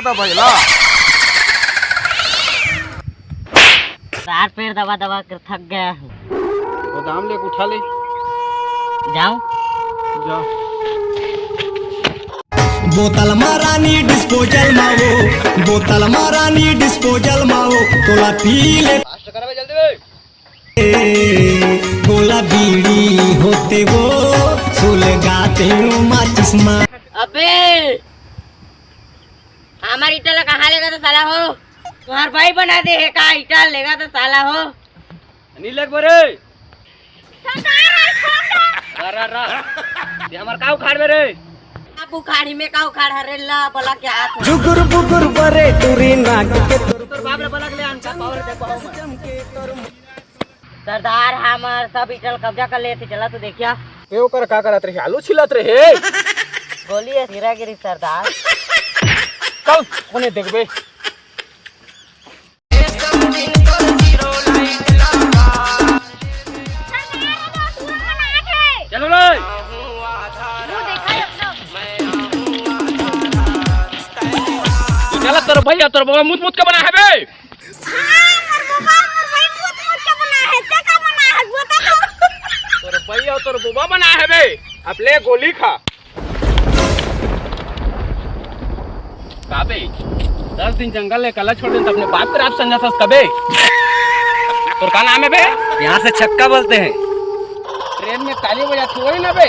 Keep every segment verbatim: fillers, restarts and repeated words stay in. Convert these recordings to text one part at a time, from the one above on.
था भाई ला। सार पेड़ दबा दबा कर थक गया हूँ। गोदाम ले उठा ले। जाओ। जा। बोतल मा रानी डिस्पोजल मा वो, बोतल मा रानी डिस्पोजल मा वो, तोला पी ले। गोला बीड़ी होते वो, सुलगाते हो माचिस मा। अबे, हमार ईटा ला कहाँ लेगा तो साला हो? तुम्हार भाई बना दे है का ईटा लेगा तो साला हो? नहीं लग बरे। सरदार है, छोड़ दो। रा, रा, रा। ये हमार का उखाड़ बे रे? आप उखाड़ी में का उखाड़ हरे ला, बोला क्या हाथ में? जुगुर बुगुर बरे टूरी नाक के तोर बाप रे, बलक ले आन का पावर दे पावर। सरदार, हमर सब ईटल कब्जा कर लेते, चला तो देखिया। ते ओकर का करत रहे? आलू छिलत रहे। गोली है, गिरा गिरी सरदार। चल, कोने देखबे। चलो रे। तू चला, तोर भैया, तोर बाबा मुत मुत के बना है बे। हाँ, मोर बाबा, मोर भाई मुत मुत के बना है, ते का बना है, बता तो। तोर भाई और तोर बाबा बना है बे। अब ले गोली खा। का बे, दस दिन जंगल ले कला छोड़ दे, त अपने बाप के राज समझा था कबे? तोर का नाम है बे? यहाँ से छक्का बोलते हैं। ट्रेन में ताली बजाते वही ना बे?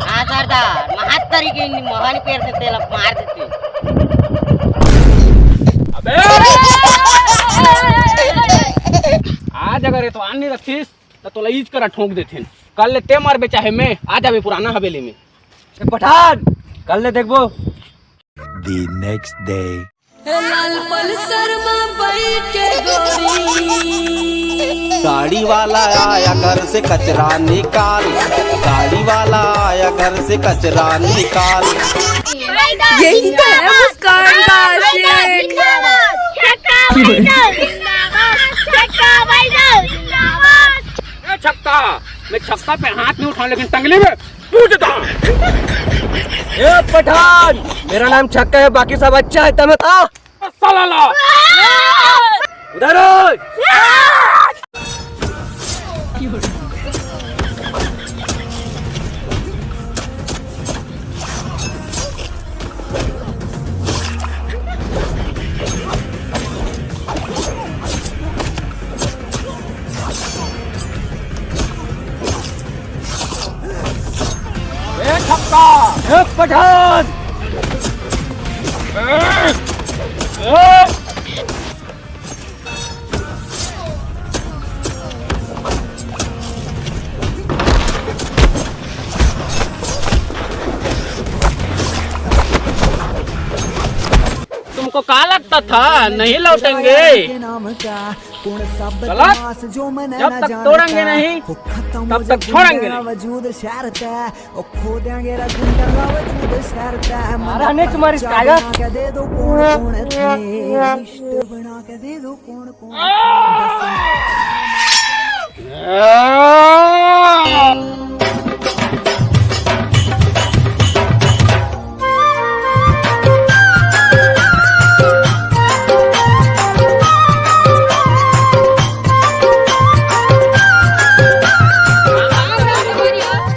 हाँ सरदार, महात्तरी के मोहन पेड़ से तेल मार देते। अबे! आज अगर एतवार नहीं रखतीस, त तोला ईज करा ठोंक देथे। कल ले ते मरबे चाहे मैं, आ जाबे पुराना हवेली में। ए पठान, कल ले देखबो। The next day. Lal Pulsar में बैठ के गोरी। गाड़ी वाला आया घर से कचरा निकाल, गाड़ी वाला आया घर से कचरा निकाल। यही तो है मुस्कान का आशिक। ए छक्का, मैं छक्का पे हाथ नहीं उठाऊं, लेकिन टंगली में पूजता। ए पठान, मेरा नाम छक्का है, बाकी सब अच्छा है, तमे था। साला ला। उधर हो। ए छक्का, ए पठान। तुमको क्या लगता था नहीं लौटेंगे? गलत। जब तक तोड़ेंगे नहीं, तब तक छोड़ेंगे नहीं। मारा नहीं तुम्हारी टाइगर।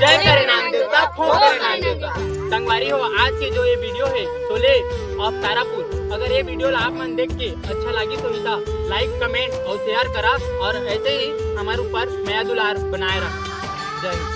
जय करे नाम देवता, फो करे नाम देवता। संगवारी हो, आज के जो ये वीडियो है शोले of तारापुर, अगर ये वीडियो ला आप मन देख के अच्छा लागी तो इसा लाइक, कमेंट और शेयर करा और ऐसे ही हमारे ऊपर मया दुलार बनाए रहा। जय हिंद।